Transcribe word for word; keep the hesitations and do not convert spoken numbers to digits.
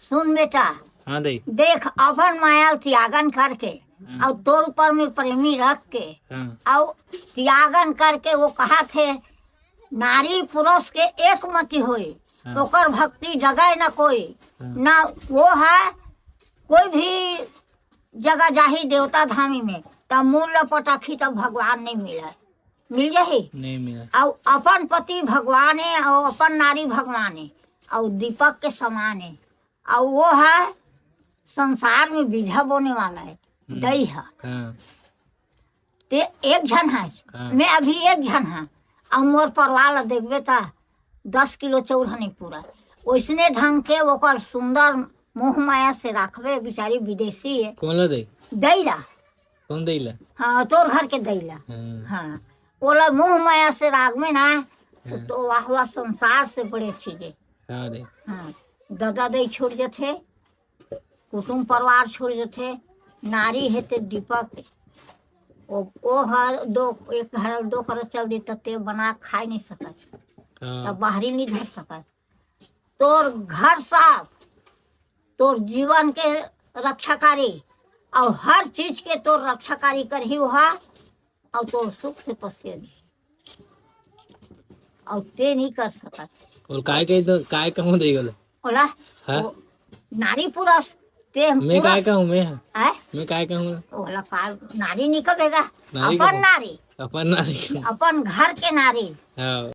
सुन बेटा, हाँ दई। देख, अपन माया ल त्यागन करके, हाँ। अउ तोर ऊपर में प्रेमी रख के, हाँ। अउ त्यागन करके वो कहा थे, नारी पुरुष के एक मति होए, हाँ। ओकर भक्ति जगह न कोई, हाँ। न वो है कोई भी जगह जाही देवता धामी में, तब मूल ल पटकही, तब भगवान नहीं मिले, मिल जाही? नहीं मिले। अउ अपन पति भगवान है, अउ अपन नारी भगवान है, अउ दीपक के समान है, अउ वो है संसार में बीजा बोने वाला है, हम्म। दई है। हाँ। ते एक झन है, हाँ। मैं अभी एक झन है, अउ मोर परिवार ला देखबे त दस किलो चाउर ह नहीं पूरा। ओइसने ढंग के ओकर सुंदर मोह माया से राखबे, बिचारी विदेशी है। कौन ला दई? दई ला। कौन दई ला? हाँ, तोर घर के दई ला। हाँ। हाँ, ओला मोह माया से राखबे ना, हाँ। तो वाह वाह संसार से बड़े चीज है। हाँ दई। हाँ, ददा दई छोड़ जथे, कुटुम परिवार छोड़ जथे, नारी है ते दीपक है। ओ, ओ हर दो, एक घर दो कर चल दी त ते बना खाए नहीं सकत, हाँ। तब बाहरी नहीं धर सकत। तोर घर साफ, तोर जीवन के रक्षाकारी, अउ हर चीज के तोर रक्षाकारी करही ओहा, अउ तोर सुख से पसिया दी, अउ ते नहीं कर सकत। और काय के तो, काय कहूँ दई ओला? ओला, हाँ? वो नारी पुरुष, ते मैं पुरुष। काय कहूँ, मैं? हैं? मैं काय कहूँ? ओला का नारी नहीं कहेगा, नारी अपन कहूँ। नारी, अपन नारी कहूँ। अपन घर के नारी। हाँ।